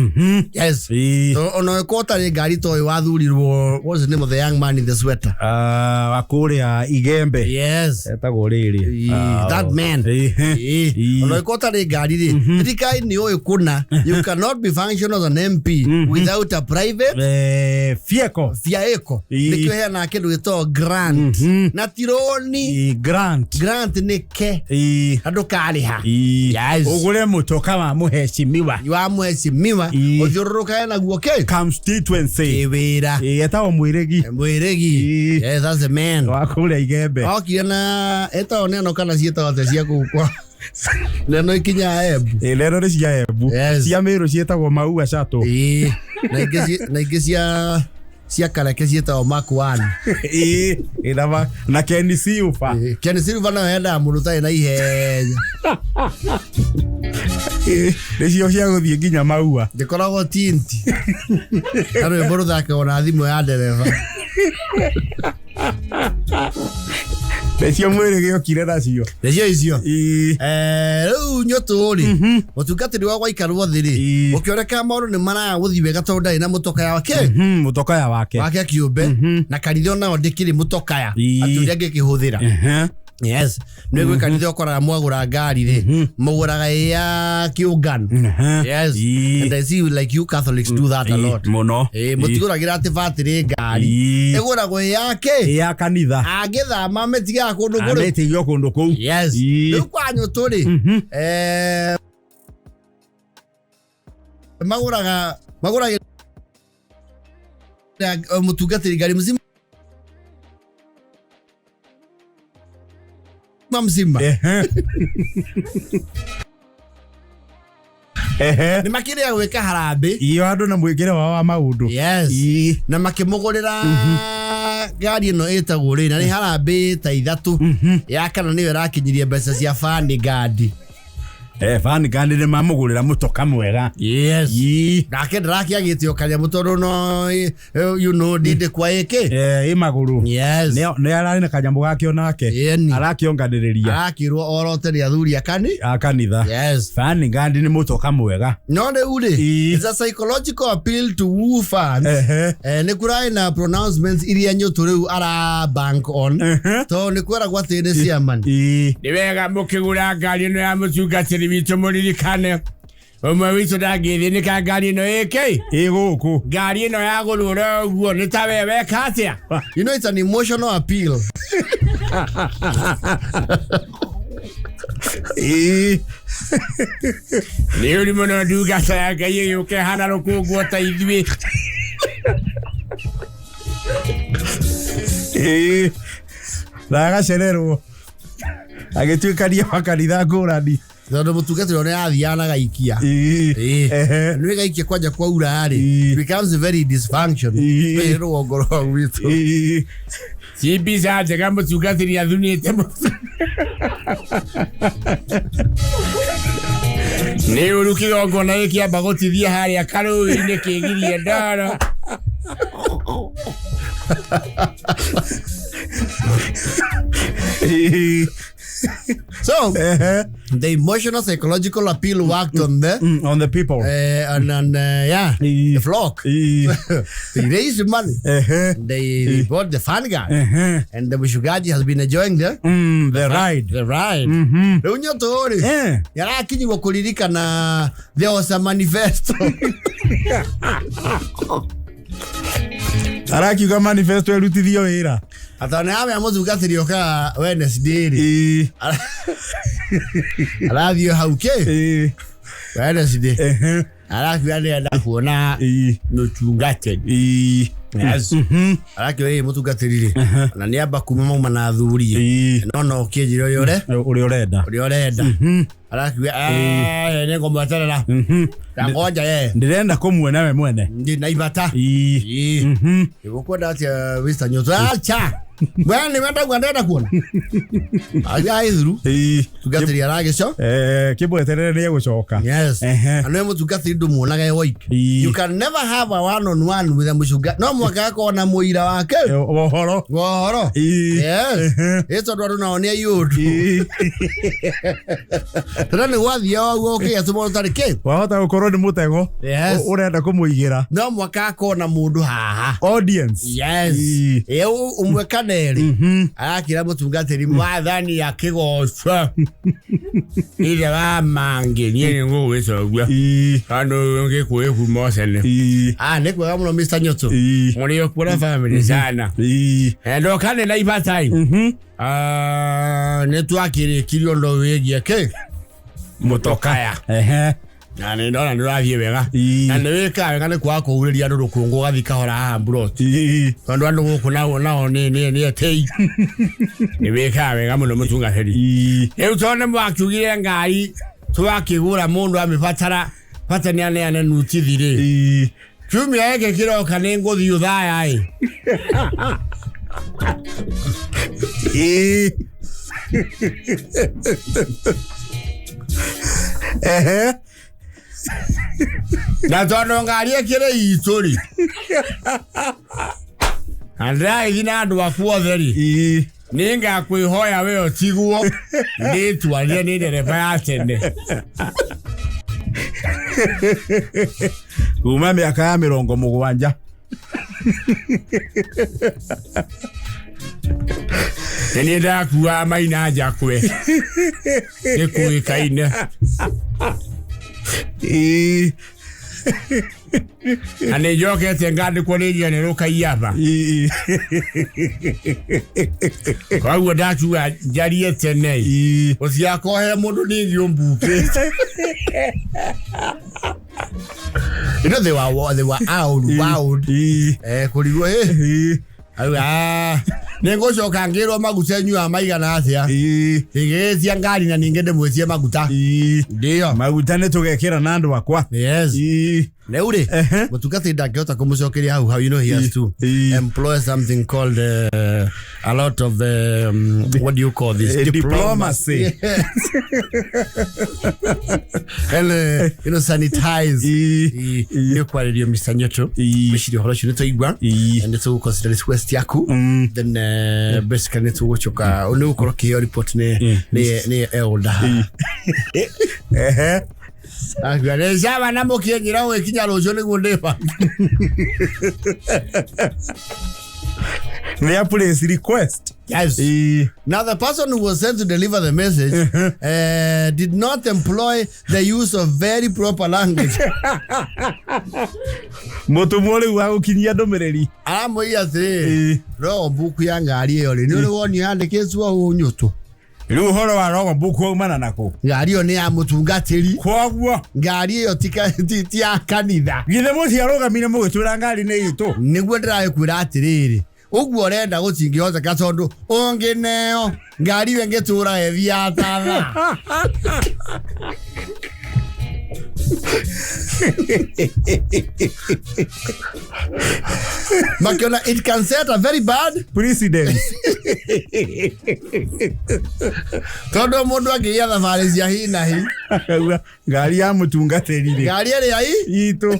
Yes. So, ona ũngĩkorwo ũtarĩ ngari ta ũyũ wathurirwo, what's the name of the young man in the sweater? Ah, wa kũrĩa Igembe. Yes. Etagwo rĩrĩ. That man. Ona ũngĩkorwo ũtarĩ ngari rĩ, thirikari nĩ ũĩ kũna you cannot be functional as an MP without a private Vehicle. vehicle. Nĩkĩo heanaga kĩndũ gĩtagwo grant na ti rũni. Grant. Grant nĩ ke na ndũkarĩha. Yes. Ũgũre mũtoka wa mũhecimiwa. Wa mheshimiwa, ũthiũrũrũkage naguo kĩ Constituency. kĩwĩra. Etagwo Mwĩrĩgi. Mwĩrĩgi. Yes, that's the man. Wa kũrĩa Igembe. Okire na ĩtagwo neno kana ciĩtagwo atĩa cia kũu kwa neno ikinyaga Embu? Neno nĩ cia Embu. Yes. Cia Mĩrũ ciĩtagwo Maua Shuttle. Ĩĩ. Na ingĩ cia Kareke ciĩtagwo Mark One. Ĩĩ, na Ken Silver. Ĩĩ, Ken Silver nayo yendaga mũndũ ũtarĩ na ihenya. Nĩcio cia gũthiĩ nginya Maua. Ndĩkoragwo tinti na rwĩmbo rũthakagwo na thimũ ya ndereba. Nĩcio Mwĩrĩgi okire nacio. Nĩcio icio. Rĩu Nyũtũ rĩ, mũtungatĩri wa gwaikarwo thĩ rĩ, ũkĩoneka maũndũ nĩ maraga gũthiĩ wega tondũ ndarĩ na mũtokaya wake Mũtokaya wake. wake kĩũmbe, na kanitha onao ndĩkĩrĩ mũtokaya atĩ ũrĩa angĩkĩhũthĩra. Yes, nä gwä kanitha ũkoraga mwagũra ngari rĩ, mũgũraga ĩ ya kĩũngano. Yes. And I see like you Catholics do that a lot. Muno. Mũtigũragĩra atĩ batĩrĩ ngari. Ĩgũragwo ĩ yake. Ĩ ya kanitha. Angĩthama mĩtigaga kũndũ kũrĩ. Ametigio kũndũ kũu. Yes. Rĩu kwa Nyũtũ rĩ, magũraga magũragĩra mũtungatĩri ngari mzima mzima. Ehe. Nĩ makĩrĩa gwĩka harambĩ. Iyo andũ na mwĩkĩre wao wa maũndũ. Yes. Na makĩmũgũrĩra ngari ĩno ĩtagwo rĩ, na nĩ harambĩ ta 3. Ya kana nĩyo ĩrakinyirie mbeca cia Vanguard. Vanguard nĩ mamũgũrĩra mũtoka mwega. Yes. Nake ndarakĩagĩte o kanyamũ tondũ no you know ndinde kwa ĩkĩ. Ĩ magũrũ. Yes. Nĩ ararĩ na kanyamũ gake onake. Arakĩonganĩrĩria. Arakĩrwo orote nĩ athuri a a kanitha. Yes. Vanguard nĩ mũtoka mwega. No rĩu rĩ, it's a psychological appeal to woo fans. Nĩ kũrarĩ na pronouncements iria Nyũtũ rĩu ara bank on. Tondũ nĩ kweragwo atĩ nĩ chairman. Nĩ wega mũkĩgũra ngari ĩno ya mũtungatĩri witũ mũririkane ũmwe witũ ndangĩthĩnĩka ngari ĩno ĩkĩ ĩ gũkũ. Ngari ĩno yagũrwo ũguo nĩ ta we weka atĩa? You know it's an emotional appeal. Nĩ ũru mũno ndungata ya Ngai ĩgĩũka ĩhana rũkũngũ ta ithuĩ. Na agacererwo agĩtuĩkania makanitha ngũrani. Tondũ mũtungatĩri ũrĩa athiaga na gaikia. Nĩ gaikia kwanja kwaura rĩ, becomes very dysfunctional. Nĩ rũgongo rwa gwitũ. Ci mbica njega mũtungatĩri athunĩte mũtu. Nĩ ũru kĩgongona gĩkĩamba gũtithia harĩa karũĩ-inĩ kĩgirie ndoro. So the emotional psychological appeal worked on the on the people. And yeah, the flock. They raised money. They bought the Vanguard. And the Mshugaji has been enjoying the the ride. The ride. Rĩu Nyũtũ rĩ, yarakinyirwo kũririkana there was a manifesto. Arakiuga manifesto ĩrutithio wĩra. Atana amea mũtungatĩri okaga Wednesday rĩ. Arathiĩ hau kĩ? Wednesday. Arakiuga nĩenda kuona mũtungatĩri. Yes. Arakiuga ĩ mũtungatĩri rĩ, na nĩamba kuma mauma na athuri. No no ũkĩnjĩre ũrĩa ũrĩa ũrenda. Ũrĩa ũrenda. Arakiuga nĩngũmweterera. Ndangonja ye. Ndĩrenda kũmuona we mwene. Ndĩ na ibata. Ũkwenda atĩa Mr. Nyũtũ? Acha. We nĩ wenda ndenda kuona. Aja ithuru. Mũtungatĩri aragĩco. Kĩmweterere nĩ egũcoka. Yes. Na nĩ mũtungatĩri ndũmuonaga e woike. You can never have a one on one with a mũcunga. No mũhaka akorwo na mũira wake. Wohoro. Wohoro. Yes. Ĩ tondũ andũ nao nĩ aiyũru. Tondũ nĩ gwathiaga ũguo ũkĩgetũma ũtarĩ kĩ? Wahota gũkorwo nĩ mũtego. Yes. Ũrenda kũmũigĩra. No mũhaka akorwo na mũndũ haha. Audience. Yes. Ĩ ũmwe kana erĩ. Arakĩra mũtungatĩri mwathani akĩgocwo. Ithe wa mangĩ niĩ nĩ ngũgwĩca ũguo. Tondũ ngĩkũĩ kuma ocene. Nĩ kwega mũno Mr. Nyũtũ. Mũrĩ okuo na family sana. Ndoka nĩ na ibatai. Nĩ twakĩrĩkirie ũndũ wĩgiĩ kĩ? Mũtokaya. Na nĩ ndona nĩ ũrathiĩ wega. Na nĩ wĩkaga wega nĩ kwaga kũhurĩria andũ rũkũngũ ũgathiĩ kahora haha mburoti. Tondũ andũ gũkũ nao nao nĩ etĩi. Nĩ wĩkaga wega mũno mũtungatĩri. Rĩu tondũ nĩ mwakiugire ngari twakĩgũra mũndũ amĩbatara bata nĩ aneane nutithi rĩ. Kiumia gĩkĩ kĩroka nĩ ngũthiĩ Ũthaya ĩ. Na tondũ ngari ĩkĩrĩ itũ rĩ. Na ndĩragĩthiĩ na andũ aku othe rĩ. Nĩ ngakwĩhoya we ũtigwo ndĩtwarire nĩ ndereba ya tene. Kuma mĩaka ya 70. Nĩ niĩ ndakuaga maina njakwe nĩ kũĩkaine. Ĩĩ. Na nĩ njokete ngandĩkwo nĩ njererũ Kaiaba. Ĩĩ. Koguo ndakiuga njarie tene. Ĩĩ. Gũtigakohere mũndũ ningĩ ũmbukĩte. You know they were out wild. Ĩĩ. Kũrigwo ĩ. Ĩĩ. Auga, "Ah, nĩ ngũcoka ngĩrwo maguta nyuaga maigana atĩa. Ĩĩ. Ingĩgĩtia ngari na ningĩ ndĩmwĩtie maguta." Ĩĩ. Ndio. Maguta nĩ tũgekĩra na andũ akwa. Yes. Ĩĩ. Rĩu rĩ, Ehe. mũtungatĩri ndangĩhota kũmũcokeria hau hau, you know he has to Ĩĩ. employ something called a lot of what do you call this? Diplomacy. Yes. And sanitize. Ĩĩ. Nĩ kwarĩrio Mr. Nyoto. Ĩĩ. Gwĩciria ũhoro ũcio nĩ twaigua. Ĩĩ. And nĩ tũgũ consider request yaku. Then basically nĩ tũgũcoka nĩ gũkorwo kĩheo report nĩ elder. Ehe. Akiuga, "Nĩ sawa na mũkĩnjĩra gũgĩkinya rũciũ nĩguo ndĩba." Nĩ a place request. Yes. Ĩĩ. Now, the person who was sent to deliver the message did not employ the use of very proper language. Mũtũmwo rĩu wa gũkinyia ndũmĩrĩri. Aramwĩra atĩrĩrĩ, Ĩĩ. roho mbuku ya ngari ĩyo rĩ, nĩ ũrĩ wonio yandĩkĩtwo ũũ nyũtũ. Rĩu ũhoro wa rogo mbuku waumana nakũ? Ngari ĩyo nĩ ya mũtungatĩri. Koguo Ngari ĩyo ti ya kanitha. githĩ mũtiarũgamire mũgĩtwĩra ngari nĩ itũ? Nĩguo ndĩragĩkwĩra atĩrĩrĩ, ũguo ũrenda gũtingĩhoteka tondũ ũngĩneo ngari ĩyo ĩngĩtũra ĩthiaga ta thaa. Makiona it can set a very bad Precedence. Tondũ mũndũ angĩgĩa thabarĩ cia hi na hi. Akauga ngari ya mũtungatĩri rĩ Ngari ĩrĩa itũ.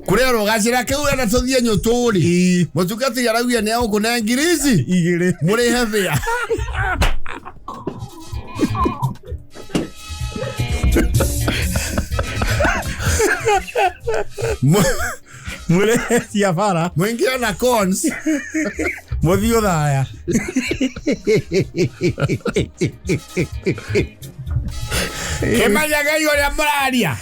Kũrĩa rũgacĩra kĩu ũrenda tũthiĩ nyũtũ rĩ, Ĩĩ. mũtungatĩri araugire nĩ egũkũne ngiri ici 2. Mũrĩhe bĩa. Mũrĩhe cia bara. Mũingĩre na cons. Mũthiĩ ũthaya. Kĩmenyagei ũrĩa mũraria.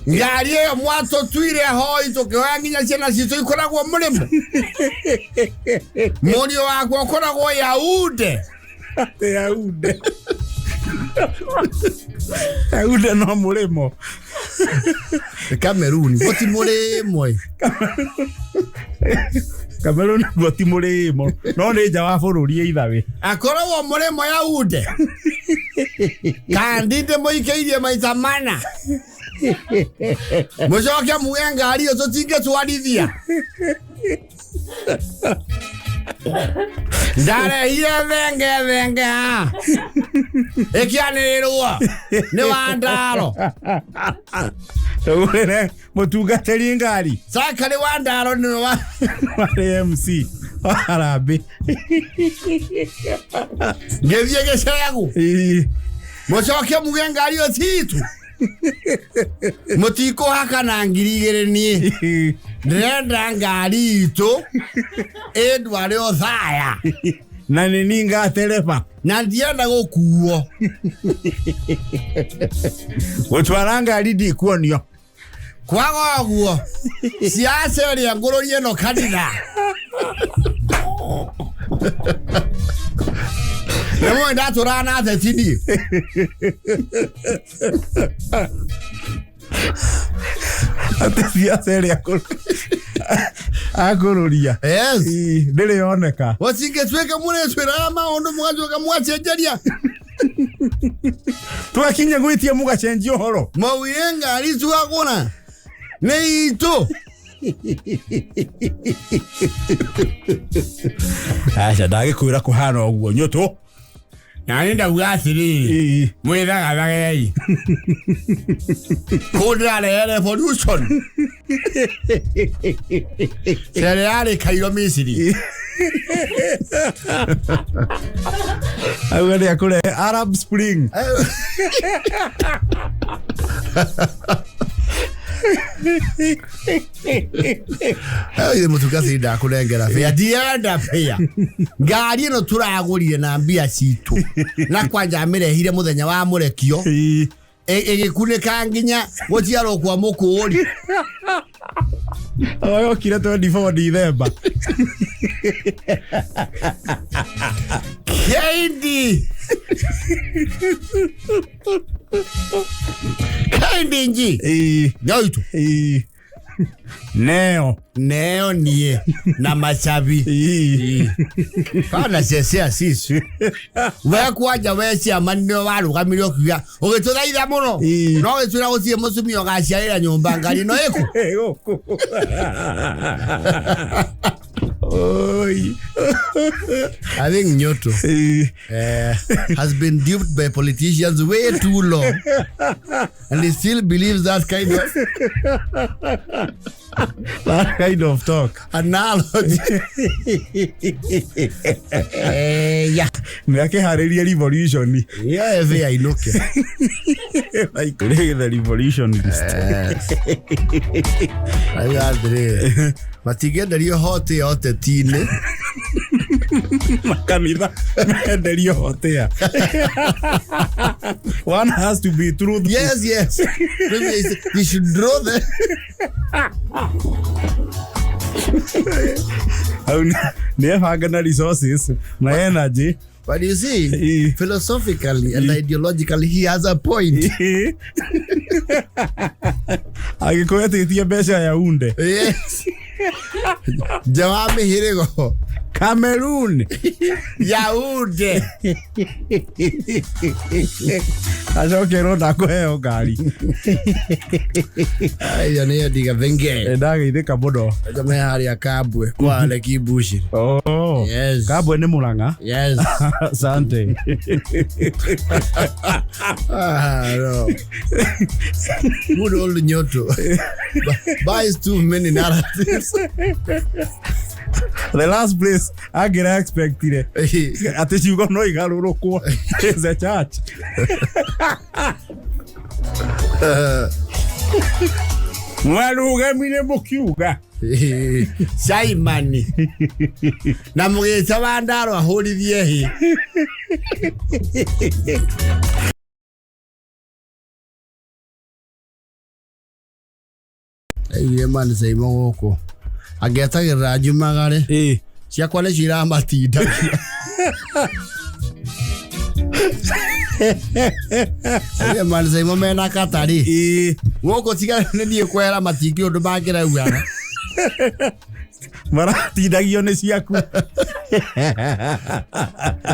Ngari ĩyo mwatũtuire hoi tũkĩhoya nginya ciana citũ ikoragwo mũrĩmo. Mũriũ wakwa ũkoragwo Yaunde. Atĩ Yaunde. Yaunde no mũrĩmo. Cameroon gũti mũrĩmo. Cameroon guo ti mũrĩmo no nĩ nja wa bũrũri either. Akoragwo mũrĩmo Yaunde. Kandi ndĩmũikĩirie maita mana. Mũcoke muge ngari ĩyo tũtingĩtwarithia. Ndarehire thenge thenge ha. Ĩkĩanĩrĩrwo nĩ Wandaro. Tũgũrĩre mũtungatĩri ngari. Sakarĩ Wandaro nĩwe wa Warĩ MC wa harambĩ. Ngĩthiĩ gĩcegũ. Ĩĩ. Mũcoke muge ngari ĩyo ti itũ. Mũtikũhaka na 2000 niĩ. Ĩĩ. Ndĩrenda ngari itũ ĩndware Othaya. Na nĩ niĩ ngatereba. Na ndienda gũkuo. Gũtwara ngari ndikuonio. Kwaga ũguo siasa ĩrĩa ngũrũrie ĩno kanitha. Nĩ mũĩ ndatũraga na ateti niĩ. Atĩ siasa ĩrĩa akũrũria. Yes. Ĩĩ, ndĩrĩ yoneka. Gũtingĩtuĩka mũrĩtwĩraga maũndũ mũgatuĩka mwacenjeria. Twakinya gwĩtia mũgacenjia ũhoro. Maugire ngari twagũra nĩ itũ. Aca ndagĩkwĩra kũhana ũguo nyũtũ. Na nĩ ndauga atĩrĩrĩ, Ĩĩ. mwĩthagathagei. Kũu ndĩrarehe revolution. Cere yarĩ Cairo Misiri. Auga nĩ akũrehe Arab Spring. Ithe mũtungatĩri ndakũnengera bĩa, ndirenda bĩa. Ngari ĩno tũragũrire na mbia citũ na kwanja amĩrehire mũthenya wa mũrekio ĩgĩkunĩka nginya gũciarwo kwa mũkũũri. Oyokire 24 December. Kendi kendi nji nyoitu. Neo neo niĩ na macabi kana cecea sisi we kwanja we ciama nĩwe warũgamire ũkiuga ũgĩtũthaitha mũno no gĩtwĩra gũtirĩ mũtumia ũgaciarĩra nyũmba ngari ĩno ĩkũ. Oi. I think Nyoto has been duped by politicians way too long and he still believes that kind of that kind of talk analogy. Yeah. Nĩ akĩharĩria revolution. Yeah, eve ainũke. Like the revolutionist. Auga atĩrĩrĩ, matingĩenderio hoti ya ũteti-inĩ. Makanitha menderio hotea. One has to be truthful. Yes, yes. You should draw the nĩ ebanga na resources na energy. But you see, philosophically and ideologically, he has a point. Angĩkorwo etĩtie mbeca ya unde. Yes. Nja wa mĩhĩrĩgo. Cameroon. Yaounde. Acokerwo ndakũheo ngari. Aya nĩ Eddie Gathenge. Ndageithĩka mũno. Ajo me harĩa Kabwe kwa Aleki Bushi. Oh. Yes. Kabwe nĩ Murang'a. Yes. Asante. Ah, no. Good old Nyoto. Buys too many narratives. The last place angĩra expectire atĩ ciugo no igarũrũkwo is a church. Mwarũgamire mũkiuga Simon na mũgĩta wa ndaro ahũrithie hĩ. Aiguire man Saimo gũkũ angĩetagĩrĩra njumagare ciakwa nĩcio iramatindagia. Aiguire man Saimo mena katarĩ gũkũ tiga nĩ niĩ kwehera matingĩ ũndũ mangĩraugana. Maratindagio nĩ ciaku.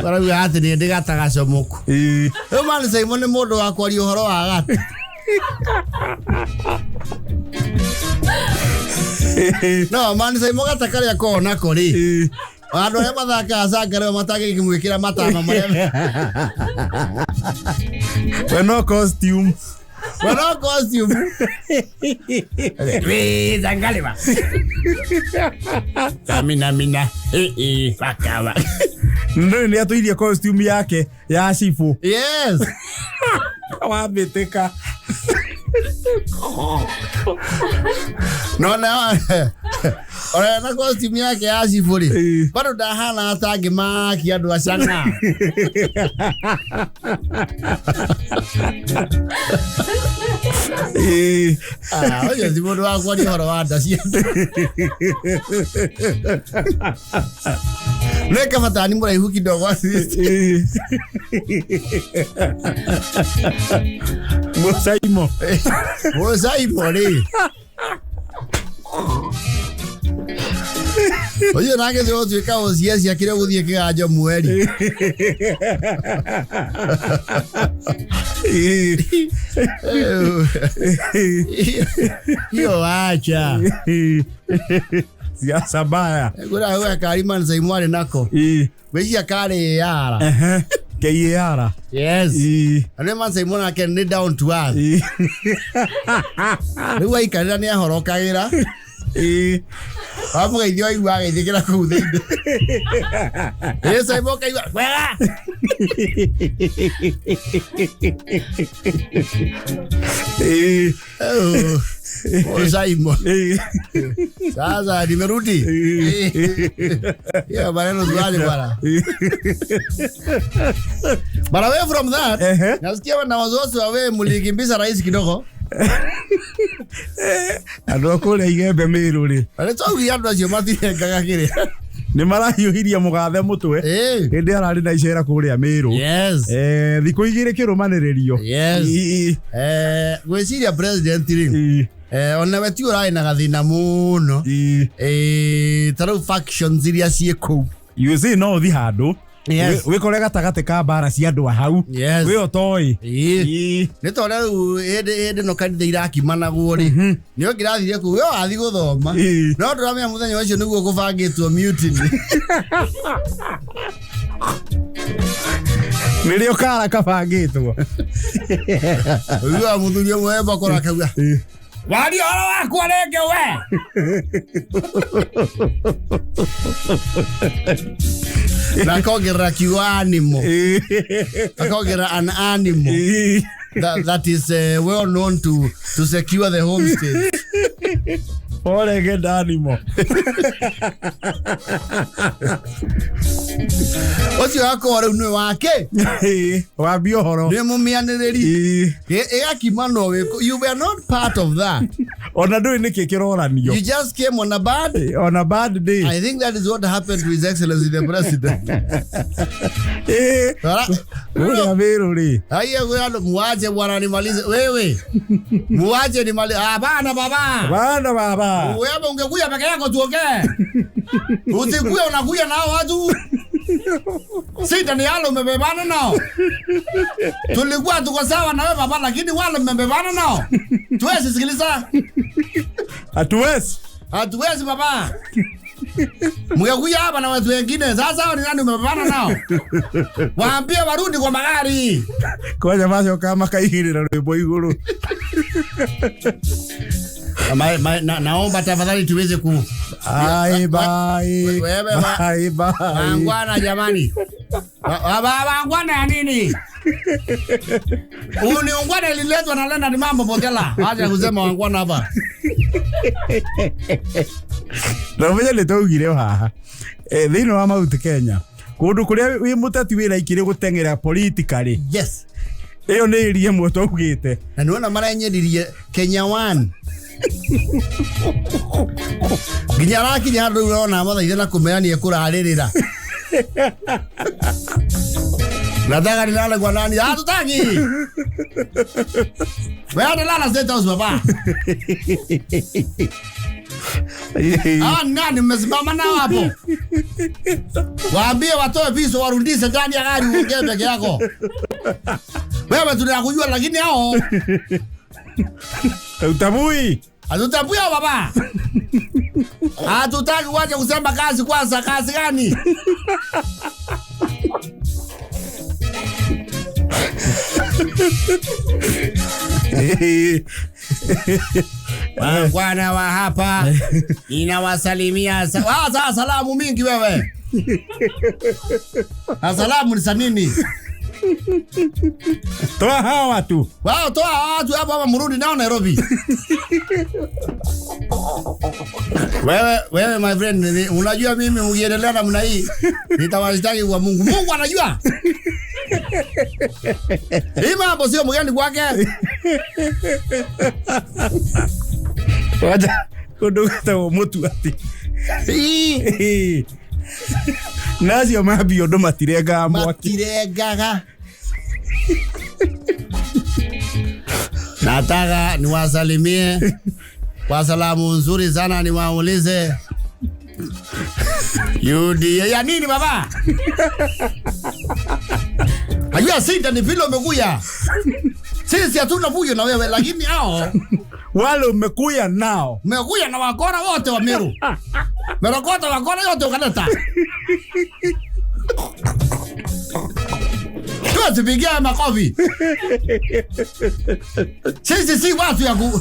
Marauga atĩ nĩ ndĩ gatagacomũku. Rĩu man Saimo nĩ mũndũ wa kwaria ũhoro wa gata. No, man Saimo gata karĩa koragwo nako rĩ, andũ arĩa mathakaga cangarĩo matangĩkĩmwĩkĩra matama marĩa. We no costume. We no costume. Wĩ cangarĩwa. Kamina mina. Bakawa. Nĩ nĩ atũirie costume yake ya cibũ. Yes. Wambĩtĩka. No na ora na costume yake ya cibũ rĩ, bado ndahana atangĩmakia andũ a cang'aa. Ũcio ti mũndũ wa kwaria ũhoro wa nda cia andũ. Nĩ kabatani mũraihu kidogo. Mũcaimo. Mũcaimo rĩ. Ũcio nake nĩ ũtuĩka ũciacia kĩrĩa ũgũthiĩ kĩganjo mweri. Hiyo acha. Siasa mbaya. Ngũra we kari man Saimo arĩ nako. Ngwĩciria karĩ AR. KAR. Yes. Na nĩ man Saimo nake nĩ down to earth. Rĩu aikarĩra nĩ ahorokagĩra. Wamũgeithia waigua ageithĩkĩra kũu thĩinĩ. Ĩ Saimo ũkaigua wega. Oh, Simon. Sasa nimerudi. Yeah, maneno zuaje bwana. But away from that, nasikia wana wazosi wa wewe mlikimbiza rais kidogo. Andũ a kũrĩa Igembe Mĩrũ rĩ. Arĩ twaugire andũ acio matirengaga kĩrĩa. Nĩ marahiũhirie mũgathe mũtwe. Hĩndĩ ararĩ na icera kũrĩa Mĩrũ. Yes. Thikũ igĩrĩ kĩrũmanĩrĩrio. Yes. Gwĩciria president rĩ. Ona we ti ũrarĩ na gathĩna mũno. Ta rĩu factions iria ciĩ kũu. You see no ũthi handũ. Yes. Wikore gatagatĩ ka mbara cia andũ a hau. Yes. Wĩ ũtoĩ. Nĩ tondũ rĩu hĩndĩ ĩno kanitha irakimanagwo rĩ. Nĩ ũngĩrathire kũu we wathi gũthoma. No ndũramenya mũthenya ũcio nĩguo kũbangĩtwo mutiny. Nĩrĩo kara kabangĩtwo. Ũiguaga mũthuri ũmwe e mbakũra akauga, waria ũhoro wakwa rĩngĩ we. Na akongerera kiugo animal. Akongerera an animal. That is well known to secure the homestead. Four-legged animal. Ũcio akorwo rĩu nĩ wake. Wambia ũhoro. Nĩ mũmĩanĩrĩri. Ĩgakimanwo wĩ you were not part of that. Ona ndũĩ nĩkĩ kĩroranio. You just came on a bad on a bad day. I think that is what happened to His Excellency the President. Kũrĩa Mĩrũ rĩ. Haya andũ muache bwana nimalize wewe. Muache nimalize. Hapana baba. Hapana baba. Wewe ungekuja peke yako tuongee. Usikuja unakuja nao watu. Sita ni yale umebebana nao. Tulikuwa tuko sawa na wewe baba, lakini wale mmebebana nao. Tuwezi sikiliza. Hatuwezi. Hatuwezi baba. Mngekuja hapa na watu wengine. Sasa ni nani umebebana nao? Waambie warudi kwa magari. Kwanja macoka makaigĩrĩra rwĩmbo igũrũ. Naomba tafadhali tuweze ku Ai bye. Bye bye. Wangwana jamani. Wangwana ya nini? Huu ni ungwana ililetwa na Leonard Mambo Botela. Acha kusema wangwana hapa. Na ũmenye nĩ twaugire haha. Thĩinĩ wa Mount Kenya. Kũndũ kũrĩa wĩ mũteti wĩra ikĩrĩ gũteng'era politically. Yes. Ĩyo nĩ ĩria ĩmwe twaugĩte. Na nĩwona marenyeririe Kenya One. Nginya arakinya handũ ũrona mathaithe na kũmera nĩ ekũrarĩrĩra. Nataka nilale kwa nani? Hatutaki. Wewe nalala State House baba. Nani mmesimama nao hapo? Waambie watoe viso warundishe ndani ya gari uongee peke yako. Wewe tunakujua lakini hao utabui. Hatutambui baba. Hatutaki waje kusema kazi kwanza, kazi gani? Bwana wa hapa ninawasalimia. Salamu mingi wewe. Salamu ni za nini? Toa hawa watu. Wao toa hawa watu hapa hapa mrudi nao Nairobi. Wewe my friend, unajua mimi ukiendelea namna hii nitawashtaki kwa Mungu. Mungu anajua. Hii mambo sio mgeni kwake. Wacha kundu mutu ati. Nacio mambio ndo matirengaga mwaki. Matirengaga. Nataka niwasalimie kwa salamu nzuri sana, niwaulize UDA ya nini baba? Hajua sita ni vile umekuja. Sisi hatuna fujo na wewe, lakini hao wale umekuja nao. Umekuja na wakora wote wa Meru. Merokota wakora yote ukaleta. Tupigia makofi. Sisi si watu ya ku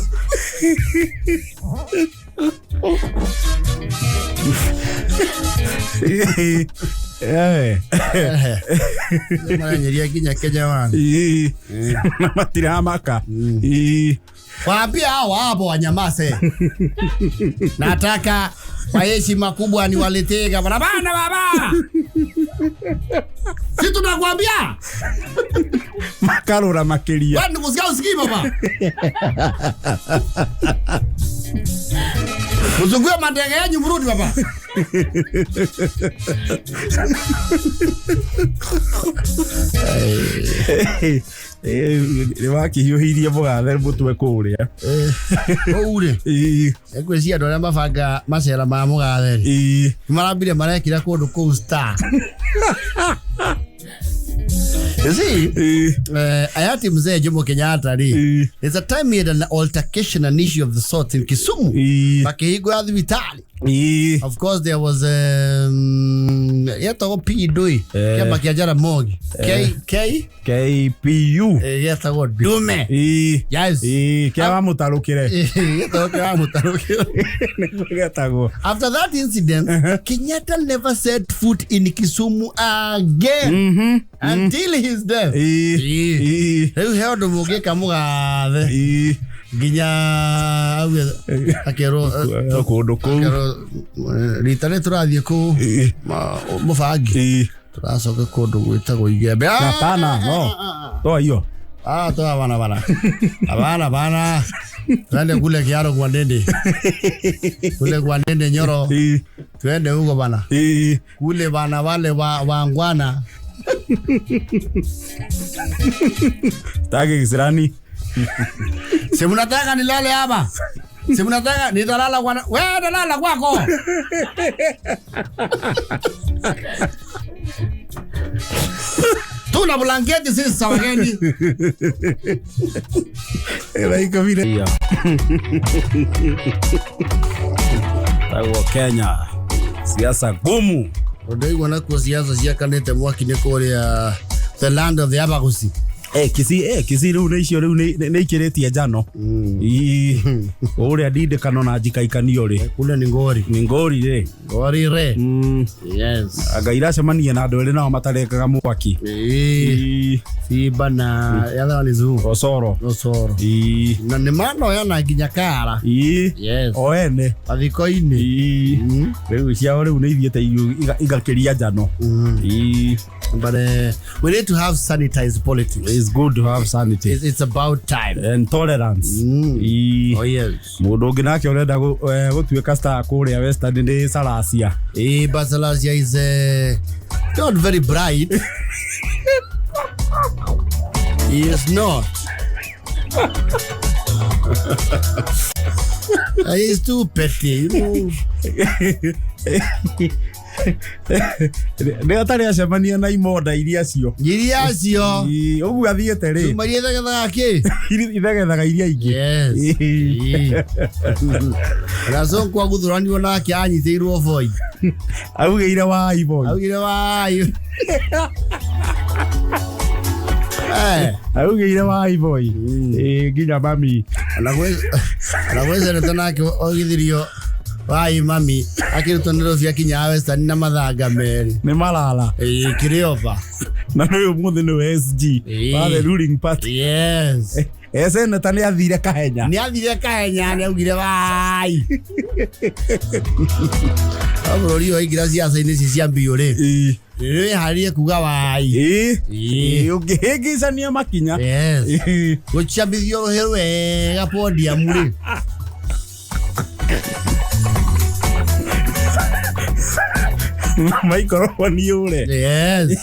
Maranyeria kinya Kenya wana. Matiramaka. Waambie hao hapo wanyamaze. Nataka kwa heshima kubwa niwaletee gavana bana baba. Si tunakwambia? Makarora makiria. Wewe nikusikia usikii baba. Mzungue mandege yenyu mrudi baba. Nĩ wakihiũhĩirie mũgathe mũtwe kũrĩa. Kũu rĩ ngwĩciria andũ arĩa mabanga macera ma mũgathe rĩ marambire marekĩra kũndũ kũu star. You see, hayati mzee Jomo Kenyatta rĩ, there's a time he had an altercation, an issue of the sort in Kisumu. Makĩhingũra thibitarĩ. Of course there was yetagwo P Ndui, kĩama kĩa Jaramogi, K KPU, yetagwo Ndume. Yes. Kĩa wa mũtarũkĩre. Yetagwo kĩa wa mũtarũkĩre. Nĩguo getagwo. After that incident, Kenyatta never set foot in Kisumu again until his death. Rĩu he ũndũ mũngĩka mũgathe nginya auge akerwo kũndũ kũu rita rĩ tũrathiĩ kũu mũbangi tũracoka kũndũ gwĩtagwo Igembe. Hapana, no. Toa hiyo. Toa bana bana. Hapana bana. Twende kule Kiaro kwa Ndende. Kule kwa Ndende Nyoro. Twende huko bana. Kule bana wale waangwana. Tage kisirani. Si mnataka nilale hapa? Si mnataka nitalala kwa wewe, talala kwako. Tuna blanketi sisi sawageni. Elaika vile. Tagwo Kenya. Siasa gumu. Ndio wana kwa siasa ciakanite mwaki ni kuria the land of the Abagusi. Kisii riu nĩ icio riu nĩ ikĩrĩtie njano. Ũrĩa ndindĩkano na njikaikanio rĩ. Kule ni ngori. Ni ngori rĩ. Ngori rĩ. Yes. Anga iracemania na andũ erĩ nao matarekaga mwaki. Simba na yathawa ni zoo. Osoro. Osoro. Na nĩ manoyana nginya kara. Yes. O ene. Mathiko-inĩ. Rĩu ciao rĩu nĩ ithiĩte igakĩria njano. But we need to have sanitized politics. It's good to have sanity. It's about time. And tolerance. Oh yes. Mũndũ ũngĩ nake ũrenda gũtuĩka star kũrĩa Western nĩ Salasia. But Salasia is not very bright. He is not. He is too petty. You know. Nĩ atarĩ acemania na imonda iria cio. Iria cio. Ũguo athiĩte rĩ. Cuma iria ithegethaga kĩ? Ithegethaga iria ingĩ. Yes. Na Sonko aguthuranirwo nake anyitĩirwo boi. Augĩire wai boi. Augĩire wai. Augĩire wai boi. Nginya mami. Ona gwĩ seneta nake oigithirio wai mami akirutwo nĩ Rũbia kinya Western na mathanga merĩ. Nĩ Malala. Kĩrĩoba. Na nĩ ũmũthĩ nĩwe SG wa the ruling party. Yes. Seneta nĩ athire kahenya. Nĩ athire kahenya nĩ augire wai. Bũrũri ũyũ waingĩra ciaca-inĩ ici cia mbiũ rĩ. Wĩharĩrie kuga wai. Ũngĩhĩngĩcania makinya. Yes. Gũcambithio rũhĩ wega podium rĩ. Maikorwo ni ure. Yes.